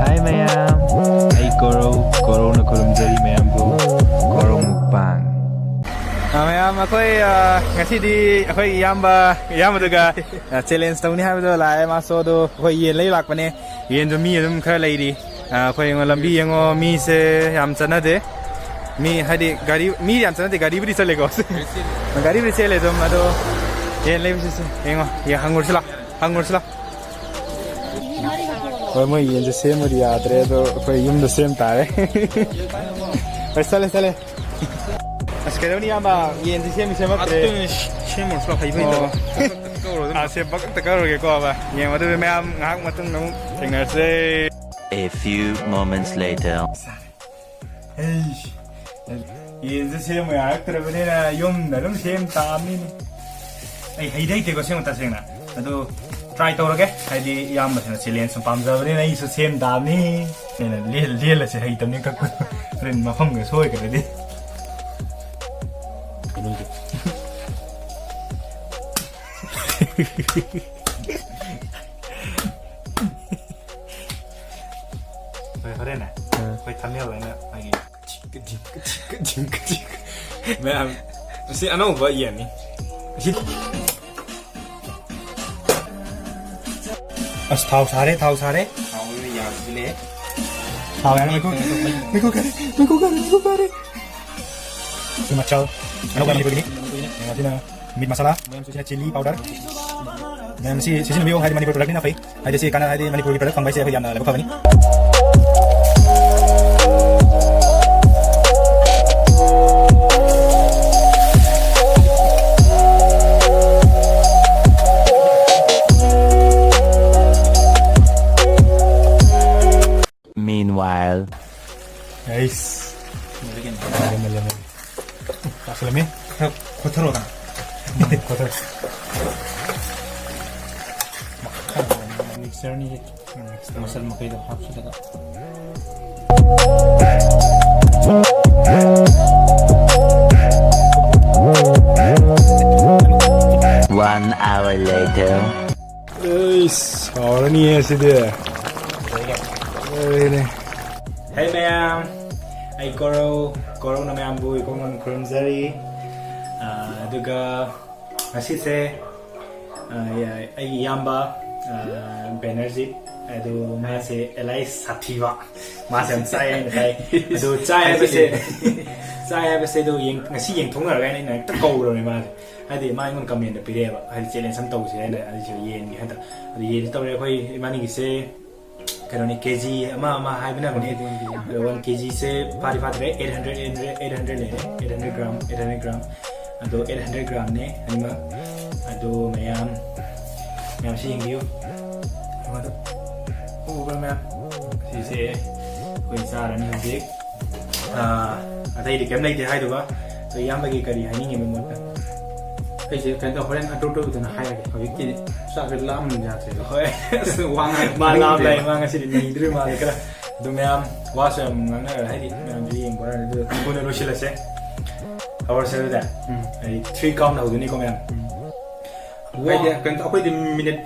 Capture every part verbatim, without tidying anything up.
Hi mayam, ꯑꯩ ꯀꯣꯔꯧ, ꯀꯣꯔꯧꯅ ꯈꯨꯔꯨꯝꯖꯔꯤ ꯃꯌꯥꯝꯕꯨ꯫ ꯀꯣꯔꯧ mukbang. ꯑ, ꯃꯌꯥꯝ, ꯑꯩꯈꯣꯏ, ꯑ, ꯉꯁꯤꯗꯤ ꯑꯩꯈꯣꯏ ꯏꯌꯥꯝꯕ, ꯏꯌꯥꯝꯕꯗꯨꯒ, ꯑ, ꯆꯦꯂꯦꯟꯖ ꯇꯧꯅꯤ ꯍꯥꯏꯕꯗꯣ ꯂꯥꯛꯑꯦ꯫ ꯃꯥꯁꯨ ꯑꯗꯣ ꯑꯩꯈꯣꯏ ꯌꯦꯟ ꯂꯩ ꯂꯥꯛꯄꯅꯦ꯫ ꯌꯦꯟꯁꯨ ꯃꯤ ꯑꯗꯨꯝ ꯈꯔ ꯂꯩꯔꯤ꯫ ꯑ, ꯑꯩꯈꯣꯏ ꯌꯦꯡꯉꯣ, ꯂꯝꯕꯤ ꯌꯦꯡꯉꯣ, ꯃꯤꯁꯦ ꯌꯥꯝ ꯆꯠꯅꯗꯦ꯫ ꯃꯤ ꯍꯥꯏꯗꯤ ꯒꯥꯔꯤ, ꯃꯤ ꯌꯥꯝ ꯆꯠꯅꯗꯦ, ꯒꯥꯔꯤꯕꯨꯗꯤ ꯆꯠꯂꯦꯀꯣ꯫ ꯒꯥꯔꯤꯕꯨꯗꯤ ꯆꯦꯜꯂꯦ ꯑꯗꯨꯝ, ꯑꯗꯣ ꯌꯦꯟ ꯂꯩꯕꯁꯤꯁꯨ ꯌꯦꯡꯉꯣ, ꯌꯦꯡ ꯍꯪꯉꯨꯔꯁꯤ ꯂꯥꯎ, ꯍꯪꯉꯨꯔꯁꯤ ꯂꯥꯎ꯫ ꯍꯣꯏ, ꯃꯣꯏ ꯌꯦꯟꯁꯦ ꯁꯦꯝꯕꯗꯤ ꯌꯥꯗ꯭ꯔꯦ, ꯑꯗꯣ ꯑꯩꯈꯣꯏ ꯌꯨꯝꯗ ꯁꯦꯝ ꯇꯥꯔꯦ꯫ ꯍꯣꯏ, ꯆꯠꯂꯦ, ꯆꯠꯂꯦ꯫ ꯑꯁ, ꯀꯩꯗꯧꯅꯤ ꯏꯌꯥꯝꯕ, ꯌꯦꯟꯁꯦ ꯁꯦꯝꯃꯤ ꯁꯦꯝꯃꯛꯇ꯭ꯔꯦ꯫ ꯑꯗꯨꯅꯤ, ꯁꯦꯝꯃꯨꯔꯁꯤ ꯂꯥꯎ, ꯍꯩꯕ ꯍꯩꯇꯕ꯫ ꯑꯣ꯫ ꯑꯥ, ꯁꯦꯝꯕ ꯑꯝꯇ ꯀꯛꯎꯔꯒꯦꯀꯣ, ꯑꯕ꯫ ꯌꯦꯡꯉꯣ, ꯑꯗꯨꯗꯤ ꯃꯌꯥꯝ ꯉꯥꯏꯍꯥꯛ ꯃꯇꯨꯡꯗ ꯑꯃꯨꯛ ꯊꯦꯡꯅꯔꯁꯦ꯫ A few moments later. ꯑꯩ ꯌꯦꯟꯁꯦ ꯁꯦꯝꯕ ꯌꯥꯔꯛꯇ꯭ꯔꯕꯅꯤꯅ ꯌꯨꯝꯗ ꯑꯗꯨꯝ ꯁꯦꯝ ꯇꯥꯕꯅꯤꯅꯦ꯫ ꯑꯩ ꯍꯩꯗꯤ ꯍꯩꯇꯦꯀꯣ ꯁꯦꯝꯕ ꯇꯁꯦꯡꯅ, ꯑꯗꯨ ꯇ꯭ꯔꯥꯏ ꯇꯧꯔꯒꯦ꯫ ꯍꯥꯏꯗꯤ ꯏꯌꯥꯝꯕꯁꯤꯅ ꯆꯦꯂꯦꯟꯖ ꯁꯨꯝ ꯄꯥꯝꯖꯕꯅꯤꯅ ꯑꯩꯁꯨ ꯁꯦꯝ ꯇꯥꯕꯅꯤ꯫ ꯑꯩꯅ ꯂꯦꯜ-, ꯂꯦꯜꯂꯁꯦ ꯍꯩꯇꯕꯅꯤ ꯀꯛꯄꯗꯣ꯫ ꯍꯣꯔꯦꯟ ꯃꯐꯝꯒ ꯁꯣꯏꯈ꯭ꯔꯗꯤ꯫ ꯍꯣꯏ, ꯍꯣꯔꯦꯟꯅꯦ꯫ ꯑꯥ꯫ ꯑꯩꯈꯣꯏ ꯊꯝꯅꯦꯜ ꯑꯣꯏꯅ ꯃꯥꯒꯤ ꯃꯌꯥꯝ, ꯁꯤ ꯑꯅꯧꯕ ꯌꯦꯟꯅꯤ꯫ ꯁꯤ ꯑꯁ, ꯊꯥꯎ ꯁꯥꯔꯦ, ꯊꯥꯎ ꯁꯥꯔꯦ꯫ ꯊꯥꯎ ꯌꯥꯝꯁꯤꯜꯂꯦ꯫ ꯊꯥꯎ ꯌꯥꯔꯦ, ꯃꯩꯈꯨ, ꯃꯩꯈꯨ ꯀꯥꯔꯦ, ꯃꯩꯈꯨ ꯀꯥꯔꯦ, ꯃꯩꯈꯨ ꯀꯥꯔꯦ꯫ ꯁꯤ ꯃꯆꯜ ꯑꯅꯧꯕ ꯃꯅꯤꯄꯨꯔꯒꯤꯅꯤ꯫ ꯃꯁꯤꯅ meat masala, ꯃꯌꯥꯝꯁꯤꯅ chilli powder, ꯃꯌꯥꯝ ꯁꯤ ꯁꯤꯖꯤꯟꯅꯕꯤꯌꯨ, ꯍꯥꯏꯗꯤ ꯃꯅꯤꯄꯨꯔ product ꯅꯤꯅ ꯐꯩ꯫ ꯍꯥꯏꯗꯤ ꯁꯤ ꯀꯥꯟꯅ-, ꯍꯥꯏꯗꯤ ꯃꯅꯤꯄꯨꯔꯒꯤ product ꯐꯪꯕ ꯍꯥꯏꯁꯦ ꯑꯩꯈꯣꯏ ꯌꯥꯝꯅ ꯂꯥꯏꯕꯛ ꯐꯕꯅꯤ꯫ Meanwhile. ꯑꯩꯁ꯫ ꯃꯨꯜꯂꯦ, ꯃꯨꯜꯂꯦ, ꯃꯨꯜꯂꯦ꯫ ꯆꯥꯁꯤꯜꯂꯝꯃꯤ꯫ ꯈꯔ ꯈꯣꯠꯊꯔꯣꯗꯅ꯫ ꯈꯣꯠꯊꯔꯣ꯫ ꯃꯤꯛꯁꯆꯔꯅꯤ꯫ ꯃꯆꯜ ꯃꯈꯩꯗꯣ ꯍꯥꯞꯆꯤꯜꯂꯒ꯫ One hour later. ꯑꯩꯁ, ꯍꯥꯎꯔꯅꯤꯌꯦ ꯁꯤꯗꯤ꯫ Hey ꯃꯌꯥꯝ, ꯑꯩ ꯀꯣꯔꯧ, ꯀꯣꯔꯧꯅ ꯃꯌꯥꯝꯕꯨ ꯏꯀꯣꯡ ꯃꯥꯡ ꯈꯨꯔꯨꯝꯖꯔꯤ꯫ ꯑꯥ, ꯑꯗꯨꯒ ꯉꯁꯤꯁꯦ, ꯑꯥ, ꯑꯩꯒꯤ ꯏꯌꯥꯝꯕ, ꯑꯥ, ꯕꯦꯅꯔꯖꯤꯠ, ꯑꯗꯨ ꯃꯥꯁꯦ ꯑꯦꯂꯥꯏꯁ ꯁꯥꯊꯤꯕ, ꯃꯥꯁꯦ ꯌꯥꯝ ꯆꯥꯏ ꯍꯥꯏꯅ ꯇꯥꯏ꯫ ꯑꯗꯨ ꯆꯥꯏ ꯍꯥꯏꯕꯁꯦ, ꯆꯥꯏ ꯍꯥꯏꯕꯁꯦ ꯑꯗꯨ ꯌꯦꯡ-, ꯉꯁꯤ ꯌꯦꯡꯊꯣꯛꯅꯔꯒ ꯑꯩꯅ, ꯑꯩꯅ ꯍꯦꯛꯇ ꯀꯧꯔꯕꯅꯦ ꯃꯥꯁꯦ꯫ ꯍꯥꯏꯗꯤ ꯃꯥ ꯑꯩꯉꯣꯟꯗ ꯀꯃꯦꯟꯗ ꯄꯤꯔꯛꯑꯦꯕ, ꯍꯥꯏꯗꯤ ꯆꯦꯂꯦꯟꯖ ꯑꯃ ꯇꯧꯁꯦ ꯍꯥꯏꯅ, ꯑꯩꯁꯨ ꯌꯦꯟꯒꯦ ꯍꯥꯏꯅ꯫ ꯑꯗꯨ ꯌꯦꯟꯁꯦ ꯇꯧꯔꯦ꯫ ꯑꯩꯈꯣꯏ ꯏꯕꯥꯅꯤꯒꯤꯁꯦ ꯀꯩꯅꯣꯅꯤ, ꯀꯦ ꯖꯤ ꯑꯃ ꯑꯃ ꯍꯥꯏꯕꯅꯕꯅꯦ꯫ ꯑꯗꯣ ꯋꯥꯟ ꯀꯦ ꯖꯤꯁꯦ ꯐꯥꯗꯤ ꯐꯥꯗ꯭ꯔꯦ, eight hundred, eight hundred, eight hundred ꯂꯩꯔꯦ, eight hundred gram, eight hundred gram. ꯑꯗꯣ ꯑꯩꯠ ꯍꯟꯗ꯭ꯔꯦꯠ ꯒ꯭ꯔꯥꯝꯅꯦ ꯑꯅꯤꯃꯛ꯫ ꯑꯗꯣ ꯃꯌꯥꯝ, ꯃꯌꯥꯝꯁꯤ ꯌꯦꯡꯕꯤꯌꯨ꯫ ꯑꯗꯣ ꯎꯕ꯭ꯔꯥ ꯃꯌꯥꯝ? ꯁꯤꯁꯦ ꯑꯩꯈꯣꯏ ꯆꯥꯔꯅꯤ ꯍꯧꯖꯤꯛ꯫ ꯑꯥ, ꯑꯇꯩꯗꯤ ꯀꯩꯝ ꯂꯩꯇꯦ ꯍꯥꯏꯗꯨꯕ꯫ ꯑꯗꯣ ꯏꯌꯥꯝꯕꯒꯤ ꯀꯔꯤ ꯍꯥꯏꯅꯤꯡꯉꯤꯕ ꯃꯣꯠꯇ? ꯑꯩꯁꯦ ꯀꯩꯅꯣ ꯇꯧ-, ꯍꯣꯔꯦꯟ ꯑꯇꯣꯞ ꯑꯇꯣꯞꯄꯗꯅ ꯍꯥꯏꯔꯒꯦ꯫ ꯍꯧꯖꯤꯛꯀꯤꯗꯤ ꯆꯥꯛꯁꯦ ꯂꯥꯝꯕꯅ ꯌꯥꯗ꯭ꯔꯦꯕ꯫ ꯍꯣꯏ꯫ ꯑꯁ, ꯋꯥ ꯉꯥꯡ-, ꯃꯥ ꯂꯥꯝ ꯂꯩ, ꯃꯥ ꯉꯁꯤꯗꯤ ꯅꯩꯗ꯭ꯔꯤ ꯃꯥꯜꯂꯦ ꯈꯔ꯫ ꯑꯗꯨ ꯃꯌꯥꯝ ꯋꯥꯁꯨ ꯌꯥꯝ ꯉꯥꯡꯅꯔꯦ, ꯍꯥꯏꯗꯤ ꯃꯌꯥꯝꯁꯨ ꯌꯦꯡꯕ ꯑꯣꯏꯔꯗꯤ꯫ ꯑꯗꯨ ꯊꯨꯅ ꯂꯣꯏꯁꯤꯜꯂꯁꯦ꯫ ꯍꯧꯔꯁꯦ ꯑꯗꯨꯗꯤ꯫ ꯎꯝ꯫ ꯑꯩ ꯊ꯭ꯔꯤ ꯀꯥꯎꯟ ꯍꯧꯗꯣꯏꯅꯤꯀꯣ ꯃꯌꯥꯝ꯫ ꯎꯝ꯫ ꯋꯥ-, ꯑꯩꯈꯣꯏꯗꯤ ꯀꯩꯅꯣ, ꯑꯩꯈꯣꯏꯗꯤ ꯃꯤꯅꯤꯠ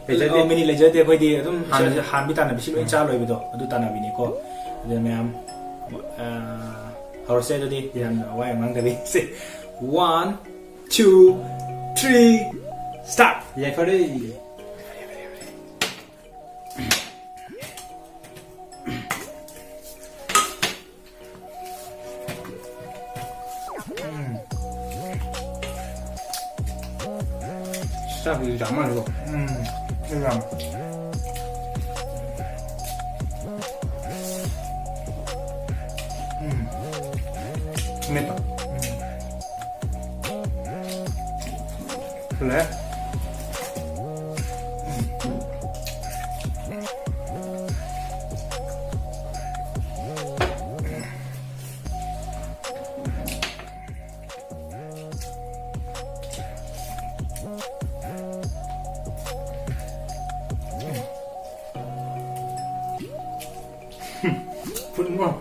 ꯂꯩꯖꯗꯦ꯫ ꯑꯣ, ꯃꯤꯅꯤꯠ ꯂꯩꯖꯗꯦ ꯑꯩꯈꯣꯏꯗꯤ꯫ ꯑꯗꯨꯝ ꯍꯥꯟꯅ ꯍꯥꯟꯕꯤ ꯇꯥꯟꯅꯕꯤ ꯁꯤ ꯂꯣꯏ ꯆꯥ ꯂꯣꯏꯕꯗꯣ ꯑꯗꯨ ꯇꯥꯟꯅꯕꯤꯅꯤꯀꯣ꯫ ꯑꯗꯨꯅ ꯃꯌꯥꯝ, ꯑ, ꯍꯧꯔꯁꯦ ꯑꯗꯨꯗꯤ꯫ ꯌꯥꯝꯅ ꯋꯥ ꯌꯥꯝ ꯉꯥꯡꯗꯕꯤ꯫ ꯁꯦ, one, two, three, start! ꯌꯥꯏꯐꯔꯦ꯫ ꯎꯝ꯫ ꯆꯥꯛꯁꯤꯗꯤ ꯆꯥꯃꯜꯂꯦꯀꯣ꯫ ꯎꯝ꯫ ꯑꯩ ꯌꯥꯝ꯫ ꯎꯝ꯫ ꯃꯦꯠꯄ꯫ ꯎꯝ꯫ ꯐꯨꯜꯂꯦ꯫ ꯐꯨꯠ ꯃꯣꯔꯣꯛ꯫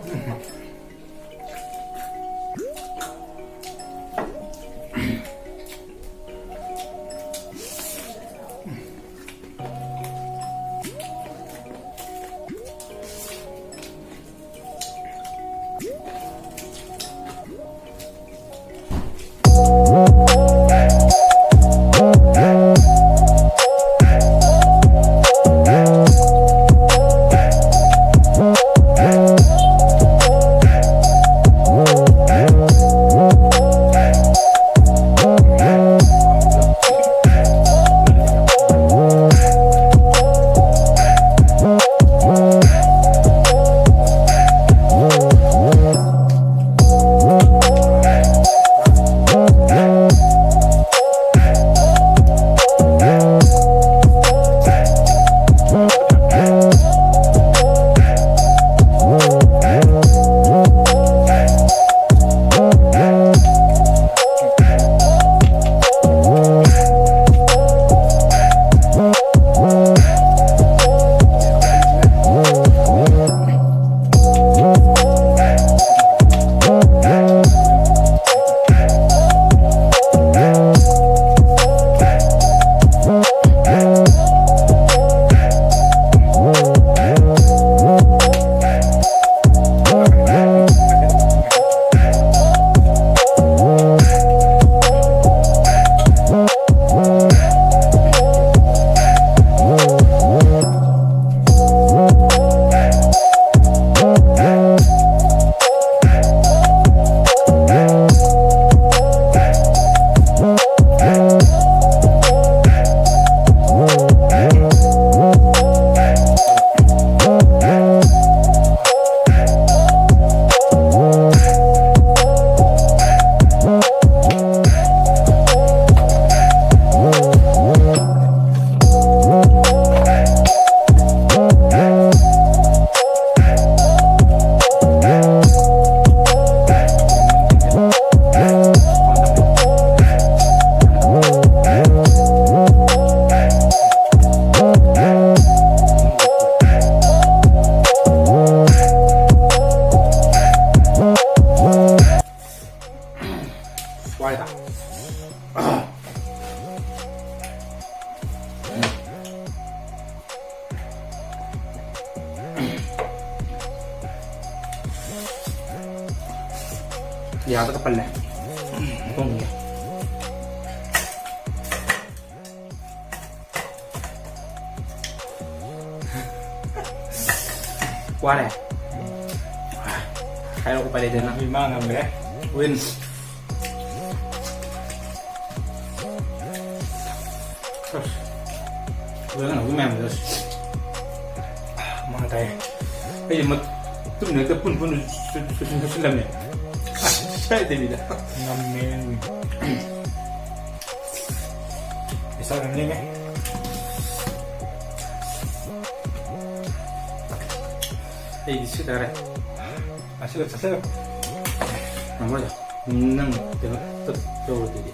ꯌꯥꯗꯒ ꯄꯜꯂꯦ꯫ ꯊꯣꯡꯉꯦ꯫ ꯋꯥꯔꯦ꯫ ꯍꯥꯏꯔꯛꯑꯣ, ꯎꯄꯥꯏ ꯂꯩꯇꯦ ꯅꯪ꯫ ꯃꯤ ꯃꯥ ꯉꯝꯈ꯭ꯔꯦ꯫ Win꯫ ꯑꯁ꯫ ꯂꯣꯏꯅ ꯍꯧꯖꯤꯛ ꯃꯌꯥꯝꯁꯦ ꯑꯁ꯫ ꯃꯥ ꯇꯥꯏ꯫ ꯑꯩꯁꯦ ꯃꯇꯨꯝꯗ ꯍꯦꯛꯇ ꯄꯨꯟ ꯄꯨꯟ ꯆꯨ-, ꯆꯨ-, ꯆꯨ-, ꯆꯨꯁꯤꯜꯂꯝꯃꯦ꯫ ꯑꯁ, ꯁꯣꯏꯗꯕꯤꯗ꯫ ꯉꯝꯃꯦ ꯅꯪꯗꯤ꯫ ꯄꯩꯁꯥ ꯈꯔ ꯂꯦꯝꯃꯦ꯫ ꯑꯩꯗꯤ ꯁꯤ ꯇꯥꯔꯦ꯫ ꯑꯁꯤꯒ ꯆꯠꯆꯔꯣ꯫ ꯉꯝꯃꯣꯏꯗ꯫ ꯅꯪ ꯀꯩꯅꯣ ꯇꯧ-, ꯇꯧꯔꯗꯨꯗꯤ꯫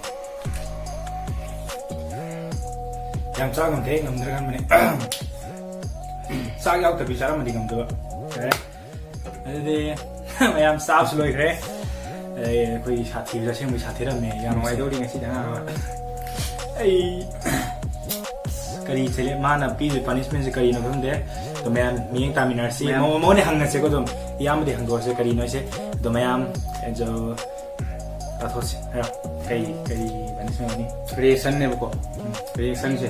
ꯌꯥꯝ ꯆꯥ ꯉꯝꯗꯦ, ꯉꯝꯗ꯭ꯔꯀꯥꯟꯕꯅꯦ꯫ ꯆꯥꯛ ꯌꯥꯎꯗꯕꯤ ꯆꯥꯔꯝꯃꯗꯤ ꯉꯝꯗꯕ꯫ ꯌꯥꯔꯦ꯫ ꯑꯗꯨꯗꯤ ꯃꯌꯥꯝ ꯆꯥꯕꯁꯨ ꯂꯣꯏꯈ꯭ꯔꯦ꯫ ꯑꯗꯩ ꯑꯩꯈꯣꯏꯒꯤ ꯁꯥꯊꯤꯕꯁꯦ ꯑꯁꯦꯡꯕꯩ ꯁꯥꯊꯤꯔꯝꯃꯦ꯫ ꯌꯥꯝ ꯅꯨꯡꯉꯥꯏꯗꯧꯔꯤ ꯉꯁꯤꯗꯤ ꯑꯉꯥꯡ ꯑꯃ꯫ ꯑꯩ ꯀꯔꯤ ꯆꯦꯂꯦ-, ꯃꯥꯅ ꯄꯤꯔꯤꯕ punishment ꯁꯦ ꯀꯔꯤꯅꯣ ꯈꯪꯗꯦ꯫ ꯑꯗꯣ ꯃꯌꯥꯝ ꯃꯤꯠꯌꯦꯡ ꯇꯥꯃꯤꯟꯅꯔꯁꯤ꯫ ꯃꯌꯥꯝ ꯃꯉꯣꯟ-, ꯃꯉꯣꯟꯗ ꯍꯪꯉꯁꯦꯀꯣ ꯑꯗꯨꯝ꯫ ꯏꯌꯥꯝꯕꯗꯤ ꯍꯪꯗꯣꯛꯑꯁꯦ ꯀꯔꯤꯅꯣ ꯍꯥꯏꯁꯦ꯫ ꯑꯗꯣ ꯃꯌꯥꯝ, ꯑꯗꯣ ꯇꯥꯊꯣꯛꯁꯤ꯫ ꯍꯥꯏꯔꯣ꯫ ꯀꯔꯤ, ꯀꯔꯤ punishment ꯑꯣꯏꯅꯤ? Reaction ꯅꯦꯕꯀꯣ꯫ ꯎꯝ꯫ Reaction ꯁꯦ꯫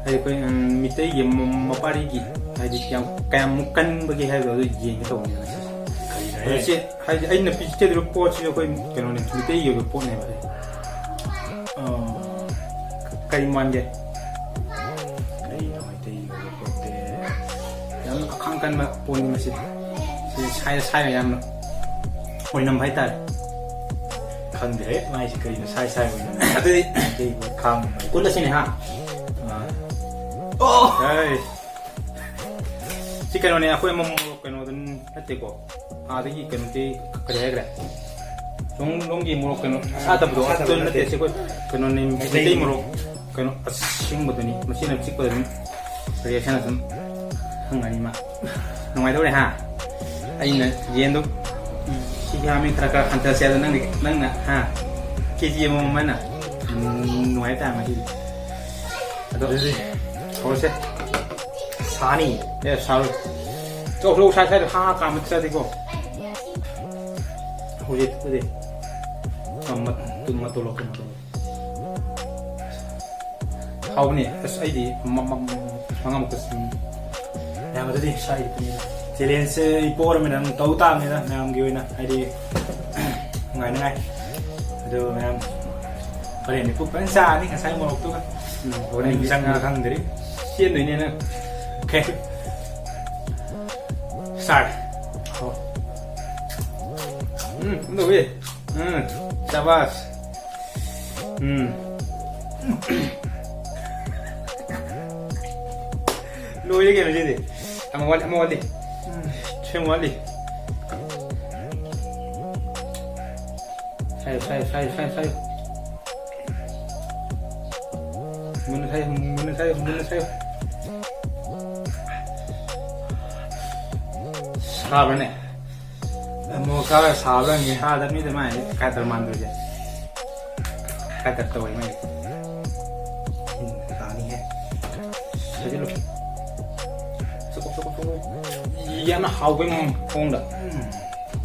ꯍꯥꯏꯗꯤ ꯑꯩꯈꯣꯏ, ꯎꯝ, ꯃꯤꯇꯩꯒꯤ ꯃ-, ꯃꯄꯥꯔꯤꯒꯤ ꯍꯥꯏꯗꯤ ꯀꯌꯥꯝ, ꯀꯌꯥꯃꯨꯛ ꯀꯟꯕꯒꯦ ꯍꯥꯏꯕꯗꯣ ꯑꯗꯨ ꯌꯦꯡꯒꯦ ꯇꯧꯕꯅꯤꯗ ꯉꯁꯤꯁꯦ꯫ ꯀꯔꯤꯅꯣꯍꯦ? ꯍꯧꯖꯤꯛꯁꯦ ꯍꯥꯏꯗꯤ ꯑꯩꯅ ꯄꯤꯖꯗꯣꯏꯕ ꯄꯣꯠꯁꯤꯁꯨ ꯑꯩꯈꯣꯏ ꯀꯩꯅꯣꯅꯦ, ꯃꯤꯇꯩꯒꯤ ꯑꯣꯏꯕ ꯄꯣꯠꯅꯦꯕ꯫ ꯑꯥ꯫ ꯀꯔꯤ ꯃꯥꯟꯒꯦ? ꯀꯔꯤꯅꯣ ꯃꯩꯇꯩꯒꯤ ꯑꯣꯏꯕ ꯄꯣꯠꯇꯤ? ꯌꯥꯝꯅ ꯈꯥꯡ ꯀꯟꯕ ꯄꯣꯠꯅꯤ ꯃꯁꯤ꯫ ꯁꯤ ꯁꯥꯏ-, ꯁꯥꯏꯕ ꯌꯥꯝꯅ ꯑꯣꯏꯅꯝꯕ ꯍꯥꯏꯇꯥꯔꯦ꯫ ꯈꯪꯗ꯭ꯔꯦ ꯃꯥꯏꯁꯤ ꯀꯔꯤꯅꯣ ꯁꯥꯏ ꯁꯥꯏ ꯑꯣꯏꯅꯝꯕ꯫ ꯑꯗꯨꯗꯤ ꯃꯩꯇꯩꯒꯤ ꯄꯣꯠ ꯈꯥꯡ ꯀꯨꯜꯂꯁꯤꯅꯦ ꯍꯥ? ꯑꯥ꯫ ꯑꯣ! ꯑꯩ꯫ ꯁꯤ ꯀꯩꯅꯣꯅꯦ, ꯑꯩꯈꯣꯏ ꯑꯃ ꯃꯣꯔꯣꯛ ꯀꯩꯅꯣꯗ ꯅꯠꯇꯦꯀꯣ, ꯑꯥꯗꯒꯤ ꯀꯩꯅꯣꯗꯤ ꯀꯔꯤ ꯍꯥꯏꯈ꯭ꯔꯦ? ꯁꯣꯝ ꯂꯣꯝꯒꯤ ꯃꯣꯔꯣꯛ ꯀꯩꯅꯣ ꯑꯁꯥꯗꯕꯗꯣ, ꯑꯁꯥꯗꯕ ꯑꯗꯨ ꯅꯠꯇꯦ꯫ ꯅꯠꯇꯦ, ꯁꯤ ꯑꯩꯈꯣꯏ ꯀꯩꯅꯣꯅꯦ, ꯃꯩꯇꯩ ꯃꯩꯇꯩ ꯃꯣꯔꯣꯛ ꯀꯩꯅꯣ ꯑꯁꯤꯡꯕꯗꯨꯅꯤ꯫ ꯃꯁꯤꯅ ꯆꯤꯛꯄꯗ ꯑꯗꯨꯝ reaction ꯑꯗꯨꯝ ꯈꯪꯒꯅꯤ ꯃꯥ꯫ ꯅꯨꯡꯉꯥꯏꯗꯧꯔꯦ ꯍꯥ? ꯑꯩꯅ ꯌꯦꯟꯗꯣ ꯁꯤꯒꯤ ꯍꯥꯃꯤ ꯈꯔ ꯈꯔ ꯍꯟꯊꯁꯦ ꯑꯗꯣ ꯅꯪꯗꯤ, ꯅꯪꯅ ꯍꯥ? KG ꯑꯃꯃꯝ ꯍꯥꯏꯅ? ꯎꯝ, ꯅꯨꯡꯉꯥꯏ ꯇꯥꯔꯦ ꯉꯁꯤꯗꯤ꯫ ꯑꯗꯣ ꯑꯗꯨꯗꯤ ꯍꯧꯔꯁꯦ꯫ ꯁꯥꯅꯤ꯫ ꯑꯦ, ꯁꯥꯔꯣꯏ꯫ ꯆꯧ ꯆꯧ ꯁꯥꯏ ꯁꯥꯏꯗ ꯍꯥ ꯀꯥꯝꯕ ꯆꯥꯗꯦꯀꯣ꯫ ꯍꯧꯖꯤꯛ ꯍꯧꯖꯤꯛ ꯃꯇꯣꯂꯣ ꯃꯇꯣꯂꯣ꯫ ꯍꯥꯎꯕꯅꯦ꯫ ꯑꯁ ꯑꯩꯗꯤ ꯃ- ꯃ- ꯃꯉꯥꯃꯨꯛꯇ ꯁꯨꯝ ꯃꯌꯥꯝ ꯑꯗꯨꯗꯤ ꯁꯥꯏꯗꯤ ꯆꯦꯂꯦꯟꯖꯁꯦ ꯑꯩ ꯄꯣꯔꯃꯤꯅ ꯑꯗꯨꯝ ꯇꯧ ꯇꯥꯕꯅꯤꯅ ꯃꯌꯥꯝꯒꯤ ꯑꯣꯏꯅ ꯍꯥꯏꯗꯤ ꯅꯨꯡꯉꯥꯏꯅꯉꯥꯏ꯫ ꯑꯗꯨ ꯃꯌꯥꯝ ꯍꯣꯔꯦꯟꯗꯤ ꯄꯨꯛ ꯐꯖꯅ ꯆꯥꯔꯅꯤ ꯉꯁꯥꯏ ꯃꯣꯔꯣꯛꯇꯨꯒ꯫ ꯎꯝ, ꯍꯣꯔꯦꯟ ꯍꯣꯔꯦꯟꯗꯤ ꯆꯪꯕ꯭ꯔꯥ ꯈꯪꯗ꯭ꯔꯤ꯫ ꯆꯦꯟꯗꯣꯏꯅꯦꯅ꯫ Okay. Start. ꯎꯝ, ꯑꯗꯨꯝ ꯇꯧꯋꯦ꯫ ꯎꯝ, ꯁꯕꯥꯁ꯫ ꯎꯝ꯫ ꯂꯣꯏꯔꯦ ꯀꯩꯅꯣ ꯁꯤꯗꯤ꯫ ꯑꯃ ꯋꯥꯠꯂꯤ, ꯑꯃ ꯋꯥꯠꯂꯤ꯫ ꯎꯝ, ꯁꯦꯝ ꯋꯥꯠꯂꯤ꯫ ꯁꯥꯏꯌꯨ, ꯁꯥꯏꯌꯨ, ꯁꯥꯏꯌꯨ, ꯁꯥꯏꯌꯨ, ꯁꯥꯏꯌꯨ꯫ ꯃꯨꯟꯅ ꯁꯥꯏꯌꯨ, ꯃꯨꯟꯅ ꯁꯥꯏꯌꯨ, ꯃꯨꯟꯅ ꯁꯥꯏꯌꯨ꯫ ꯁꯥꯕ꯭ꯔꯅꯦ? ꯃꯣꯔꯣꯛ ꯆꯥꯔꯒ ꯁꯥꯕ꯭ꯔꯥ ꯍꯪꯉꯦ꯫ ꯁꯥꯗꯕꯅꯤꯗ ꯃꯥꯏꯗꯤ꯫ ꯀꯥꯏ ꯇꯧꯔ ꯃꯥꯟꯗꯣꯏꯁꯦ? ꯀꯥꯏ ꯇꯧꯔ ꯇꯧꯔꯤ ꯃꯥꯏꯗꯤ? ꯎꯝ, ꯇꯥꯅꯤꯍꯦ꯫ ꯍꯩꯖꯤꯜꯂꯨ꯫ ꯆꯀꯣꯛ, ꯆꯀꯣꯛ, ꯆꯀꯣꯛ꯫ ꯌꯥꯝꯅ ꯍꯥꯎꯕꯩ ꯃꯑꯣꯡ-, ꯃꯑꯣꯡꯗ꯫ ꯎꯝ꯫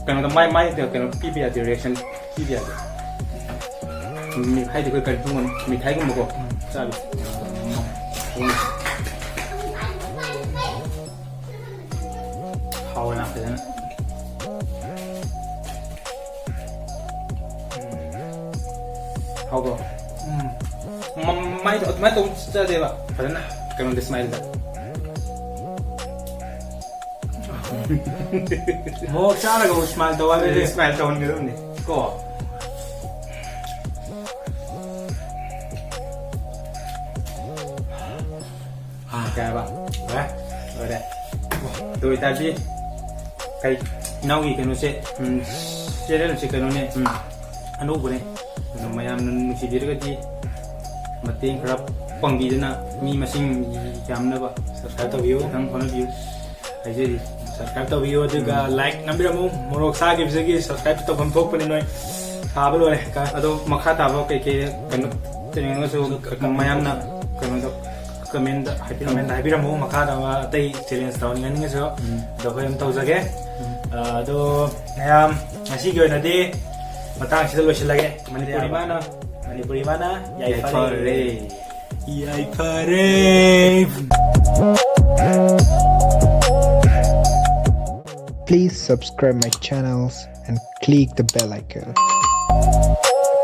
ꯀꯩꯅꯣꯗ ꯃꯥꯏ, ꯃꯥꯏ ꯀꯩꯅꯣ ꯄꯤꯕ ꯌꯥꯗꯦ, reaction ꯄꯤꯕ ꯌꯥꯗꯦ꯫ ꯃꯤ-, ꯍꯥꯏꯗꯤ ꯑꯩꯈꯣꯏ ꯀꯔꯤ ꯈꯪꯕ ꯃꯤꯊꯥꯏꯒꯨꯝꯕꯀꯣ꯫ ꯎꯝ꯫ ꯆꯥꯕ꯫ ꯍꯥꯎꯋꯦ ꯌꯥꯝ ꯐꯖꯅ꯫ ꯍꯥꯎꯕ꯭ꯔꯣ? ꯎꯝ꯫ ꯃ-, ꯃꯥꯏꯗꯣ ꯑꯗꯨꯃꯥꯏꯅ ꯇꯧ ꯆꯥꯗꯦꯕ꯫ ꯐꯖꯅ ꯀꯩꯅꯣꯗ smile ꯗ꯫ ꯃꯣꯔꯣꯛ ꯆꯥꯔꯒ smile ꯇꯧ ꯍꯥꯏꯕꯗꯤ꯫ Smile ꯇꯧꯍꯟꯒꯗꯕꯅꯤ꯫ ꯀꯣ꯫ ꯑꯥ꯫ ꯀꯩ ꯍꯥꯏꯕ? ꯂꯣꯏꯔꯦ? ꯂꯣꯏꯔꯦ꯫ ꯑꯗꯨ ꯑꯣꯏꯇꯥꯔꯗꯤ ꯀꯩ, ꯏꯅꯥꯎꯒꯤ ꯀꯩꯅꯣꯁꯦ, ꯎꯝ, channel ꯁꯦ ꯀꯩꯅꯣꯅꯦ, ꯎꯝ, ꯑꯅꯧꯕꯅꯦ꯫ ꯑꯗꯨꯅ ꯃꯌꯥꯝꯅ ꯅꯨꯡꯁꯤꯕꯤꯔꯒꯗꯤ ꯃꯇꯦꯡ ꯈꯔ ꯄꯥꯡꯕꯤꯗꯨꯅ ꯃꯤ ꯃꯁꯤꯡ ꯌꯥꯝꯅꯕ subscribe ꯇꯧꯕꯤꯌꯨ꯫ ꯈꯤꯇꯪ ꯍꯣꯠꯅꯕꯤꯌꯨ꯫ ꯍꯥꯏꯖꯔꯤ꯫ Subscribe ꯇꯧꯕꯤꯌꯨ, ꯑꯗꯨꯒ ꯎꯝ꯫ Like ꯅꯝꯕꯤꯔꯝꯃꯨ꯫ ꯃꯣꯔꯣꯛ ꯆꯥꯈꯤꯕꯗꯒꯤ subscribe ꯇꯧꯐꯝ ꯊꯣꯛꯄꯅꯤ ꯅꯣꯏ꯫ ꯁꯥꯕ ꯂꯣꯏꯔꯦ꯫ ꯀ-, ꯑꯗꯣ ꯃꯈꯥ ꯇꯥꯕ ꯀꯩꯀꯩ ꯀꯩꯅꯣ ꯇꯧꯅꯤꯡꯉꯒꯁꯨ ꯃꯌꯥꯝꯅ ꯀꯩꯅꯣꯗ ꯀꯃꯦꯟꯗ ꯍꯥꯏꯕꯤꯔꯝꯃꯣ꯫ ꯀꯃꯦꯟꯗ ꯍꯥꯏꯕꯤꯔꯝꯃꯨ, ꯃꯈꯥꯗ ꯑꯃ ꯑꯇꯩ ꯆꯦꯂꯦꯟꯖ ꯇꯧꯅꯤꯡꯉꯅꯤꯡꯉꯁꯨ ꯑꯗꯣ ꯑꯩꯈꯣꯏ ꯑꯗꯨꯝ ꯇꯧꯖꯒꯦ꯫ ꯑ, ꯑꯗꯣ ꯃꯌꯥꯝ, ꯉꯁꯤꯒꯤ ꯑꯣꯏꯅꯗꯤ ꯃꯇꯥꯡꯁꯤꯗ ꯂꯣꯏꯁꯤꯜꯂꯒꯦ꯫ ꯃꯅꯤꯄꯨꯔꯤ ꯃꯥꯅ, ꯃꯅꯤꯄꯨꯔꯤ ꯃꯥꯅ ꯌꯥꯏꯐꯔꯦ꯫ ꯌꯥꯏꯐꯔꯦ꯫ Please subscribe my channels and click the bell icon.